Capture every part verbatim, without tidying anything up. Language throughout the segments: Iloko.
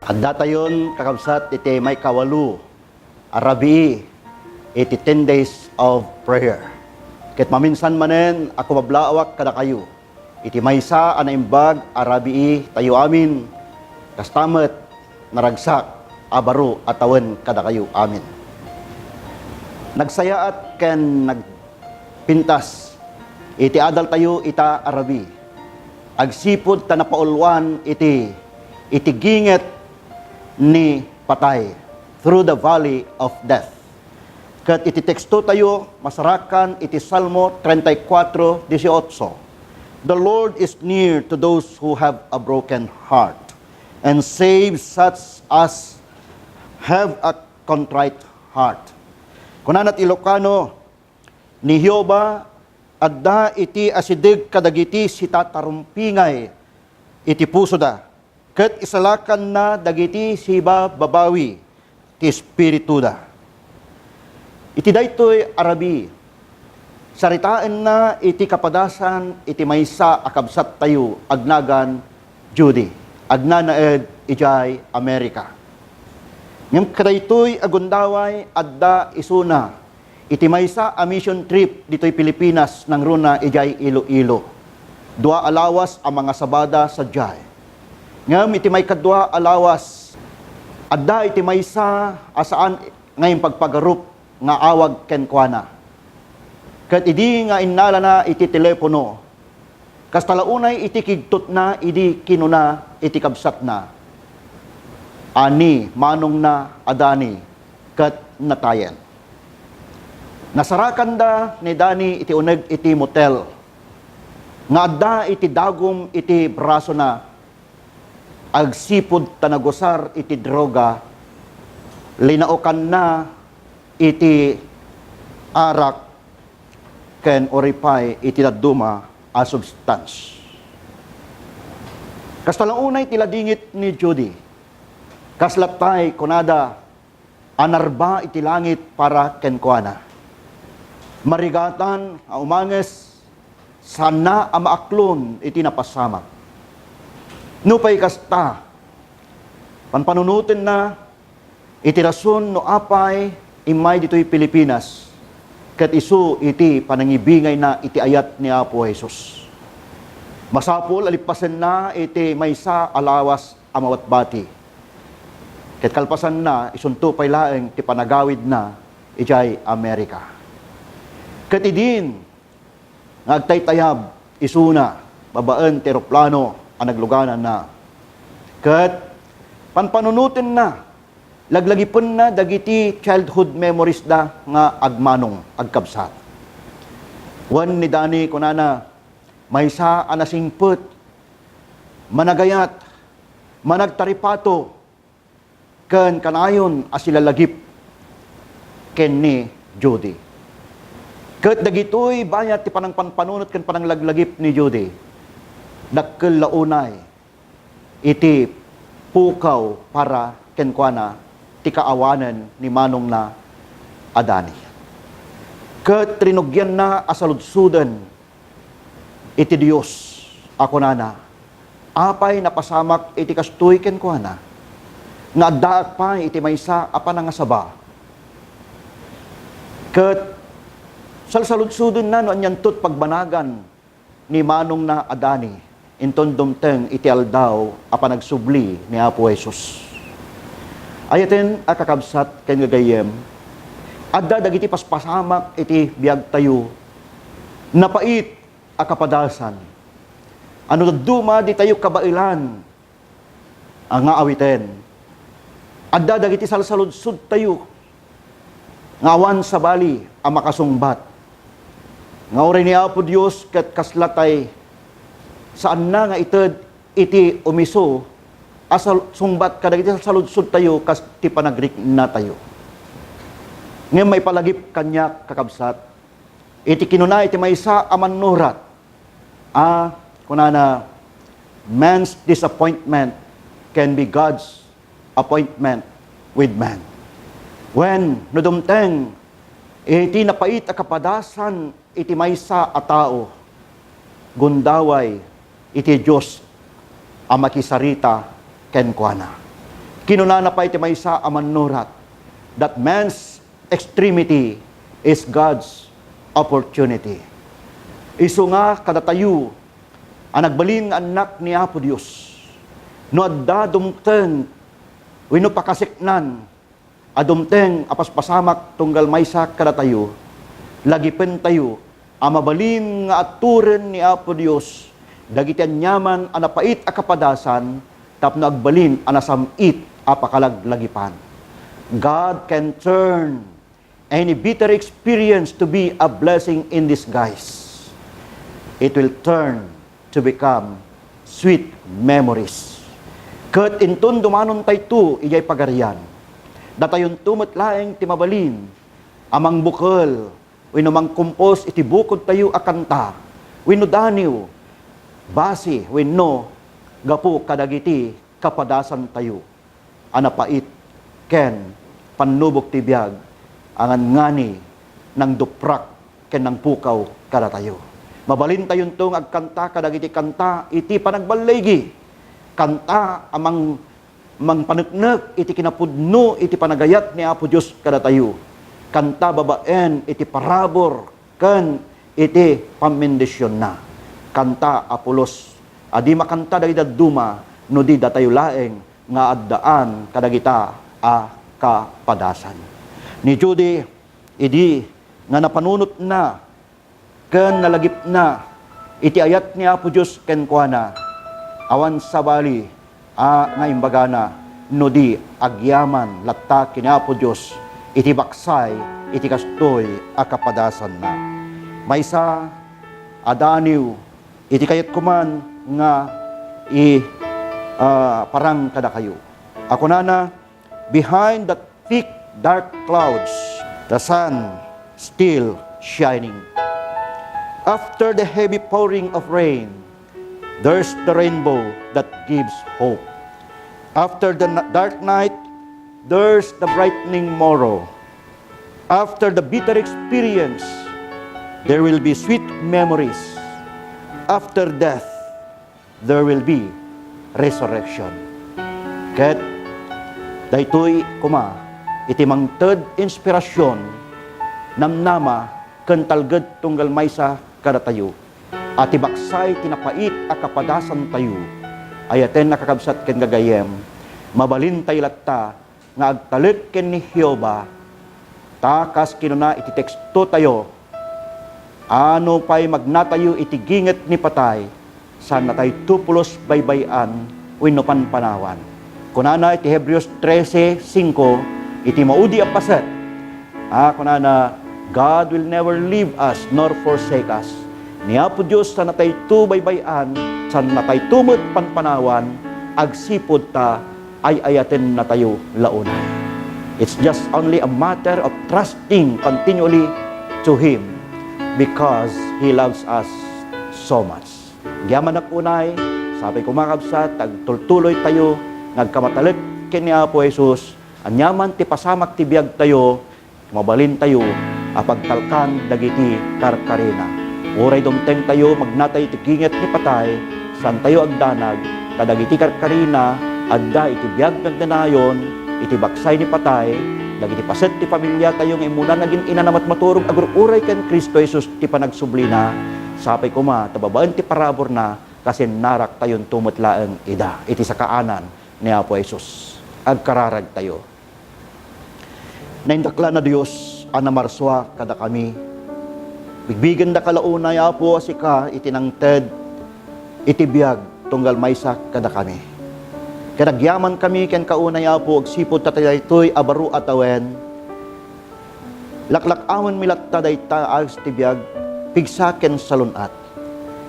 Addatayon, kakabsat, iti maikawalo a rabii iti ten days of prayer. Ket maminsan manen a kumablaawak kadakayo iti maysa a naimbag a rabii tayo amin, kasta met naragsak a baro a tawen kadakayo amin. Nagsayaat ken nagpintas iti adaltayo ita a rabii, agsipud ta napaulwan iti, iti ginget ni patay, through the valley of death. Ket iti tekstotayo, masarakan iti Salmo treinta y cuatro dieciocho, "The Lord is near to those who have a broken heart, and saves such as have a contrite heart." Kunana ti Ilocano, "Ni Jehovah adda iti asideg kadagiti sitatarumpingay iti pusoda, ket isalakanna dagiti sibababawi ti espirituda." Iti daytoy a rabii, saritaenna iti kapadasan iti maysa a kabsattayo agnagan Judy, agnanaed idiay Amerika. Ngem kadaytoy a gundaway, adda isuna iti maysa a mission trip ditoy Pilipinas nangruna idiay Iloilo. Dua a lawas a mangasabada sadiay. Ngem iti maikadua a lawas, adda iti maysa a saan nga impagpagarup nga awag kenkuana. Ket idi nga innalana iti telepono, kasta la unay iti kigtotna idi kinuna iti kabsatna a ni manongna a Danny ket natayen. Nasarakanda ni Danny iti uneg iti motel nga adda iti dagum iti brasona, agsipud ta nagusar iti droga, linaokanna iti arak ken uray pay iti dadduma a substance. Kasta la unay ti ladingit ni Judy. Kasla tay kunada a narba iti langit para kenkuana. Marigatan a umanges, saanna a maaklon iti napasamak. Nupay kasta, panpanunotenna iti rason no apay immay ditoy Pilipinas ket isu iti panangibingayna iti ayat ni Apo Jesus. Masapul a lippasenna iti maysa a lawas a mabatbati. Ket kalpasanna, isunto pay laeng ti panagawidna idiay Amerika. Ket idin nga agtaytayab isuna babaen ti eroplano a naglugananna. Ket panpanunotenna, laglagipenna dagiti childhood memories da nga agmanong, agkabsat. Wen ni Danny, kunana, maysa a nasingpet, managayat, managtaripato, ken kanayon a silalagip ken ni Judy. Ket dagitoy bayat ti panangpanpanunot ken pananglaglagip ni Judy, dakkel la unay iti pukaw para kenkuana ti kaawanen ni manongna a Danny. Ket rinugianna a saludsoden iti Dios a kunana, "Apay napasamak iti kastoy kenkuana, nga addaak pay iti maysa a panangasaba?" Ket salsaludsodenna no anianto ti pagbanagan ni manongna a Danny inton dumteng iti aldaw a panagsubli ni Apo Jesus. Ayaten a kakabsat ken gagayyem, adda dagiti paspasamak iti biagtayo, napait a kapadasan. Ano dadduma ditayo kabaelan a nga awiten. Adda dagiti salsaludsodtayo nga awan sabali a makasungbat. Nga uray ni Apo Dios ket kasla tay saanna nga ited iti umiso a sal-, sungbat kadagiti salsaludsodtayo kas ti panagriknatayo. Ngem maipalagip kaniak, kakabsat, iti kinuna iti maysa a mannurat a kunana, "Man's disappointment can be God's appointment with man." Wen, no dumteng iti napait a kapadasan iti maysa a tao, gundaway iti Dios a makisarita kenkuana. Kinunana pay ti maysa a mannurat that man's extremity is God's opportunity. Isu nga kadatayo a nagbalin nga annak ni Apo Dios, no adda dumteng wenno pakaseknan a dumteng a paspasamak tunggal maysa kadatayo, lagipentayo a mabalin nga aturen ni Apo Dios dagiti aniaman a napait a kapadasan tapno agbalin a nasam-it a pakalaglagipan. God can turn any bitter experience to be a blessing in disguise. It will turn to become sweet memories. Ket inton dumanontayto idiay Pagarian, datayonto met laeng ti mabalin a mangbukel wenno mangkompos iti bukodtayo a kanta wenno daniw base wenno gapu kadagiti kapadasantayo a napait ken pannubok ti biag a nganngani nangduprak ken nangpukaw kadatayo. Mabalintayonto nga agkanta kadagiti kanta iti panagballigi, kanta a mang-, mangpaneknek iti kinapudno iti panagayat ni Apo Dios kadatayo, kanta babaen iti parabur ken iti pammendisionna, kanta a pulos a di makanta dagiti dadduma no di datayo laeng nga addaan kadagita a kapadasan. Ni Judy, idi nga napanunotna ken nalagipna iti ayat ni Apo Dios kenkuana, awan sabali a nga imbagana no di agyaman latta ken ni Apo Dios iti baksay iti kastoy a kapadasanna. Maysa a daniw iti kayatko man nga i-, ah, parang kadakayo. A kunana, "Behind the thick dark clouds, the sun still shining. After the heavy pouring of rain, there's the rainbow that gives hope. After the n-, dark night, there's the brightening morrow. After the bitter experience, there will be sweet memories. After death, there will be resurrection." Ket daytoy koma iti mangted inspirasyon, namnama, ken talged tunggal maysa kadatayo a ti baksay ti napait a kapadasantayo, ayaten a kakabsat ken gagayyem, mabalintay latta nga agtalek ken ni Jehovah, ta kas kinuna iti tekstotayo, a no pay magnatayo iti ginget ni patay, saannatayto pulos baybay-an wenno panpanawan. Kunana iti Hebreos trese singko, iti maudi a paset, a kunana, "God will never leave us nor forsake us." Ni Apo Dios, saannatayto baybay-an, saannatayto met panpanawan, agsipud ta ay-ayatennatayo la unay. It's just only a matter of trusting continually to Him because He loves us so much. Agyamanak unay, sapay koma, kabsat, agtultuloytayo nga agkamatalek ken ni Apo Jesus, aniaman ti pasamak ti biagtayo, mabalintayo a pagtalkan dagiti karkarina. Uray dumtengtayo, magnatayo iti ginget ni patay, saantayo agdanag kadagiti karkarina adda iti biag nga agdanayon, iti baksay ni patay, dagiti paset ti familiatayo nga immuna nagin-inana met maturog agur-uray ken Cristo Jesus ti panagsublina. Sapay koma ta babaen ti paraburna, kasin naraktayonto met laeng ida iti sakaanan ni Apo Jesus. Agkararagtayo. Naindaklan a Dios a namarsua kadakami, bigbigenda ka la unay, Apo, a sika iti nangted iti biag tunggal maysa kadakami. Ket agyamankami kenka unay, Apo, agsipud ta daytoy a baro a tawen, laklak-awenmi latta dayta a ayos ti biag, pigsa ken salun-at.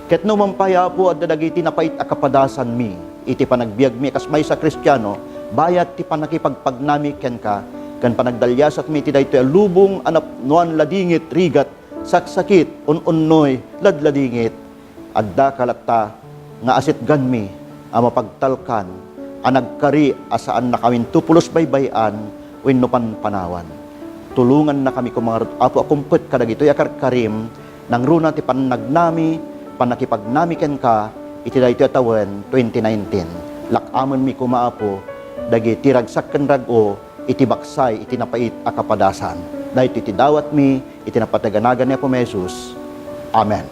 Ket no man pay, Apo, adda dagiti napait a kapadasanmi iti panagbiagmi a kas maysa a Kristiano, bayat ti pannakipagpagnami kenka, ken panagdaliasatmi iti daytoy a lubong a napnoan ladingit, rigat, saksakit, un-unnoy, ladladingit, addaka latta nga asitganmi a mapagtalkan a nagkari a saannakaminto pulos baybay-an wenno panpanawan. Tulongannakami koma ngarud, Apo, a kumpet kadagitoy a karkarim, nangruna ti pannagnami, pannakipagnami kenka iti daytoy a tawen twenty nineteen. Lak-amenmi koma, Apo, dagiti ragsak ken rag-o iti baksay iti napait a kapadasan. Daytoy ti dawatmi iti napatnag a nagan ni Apo Jesus. Amen.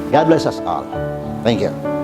God bless us all. Thank you.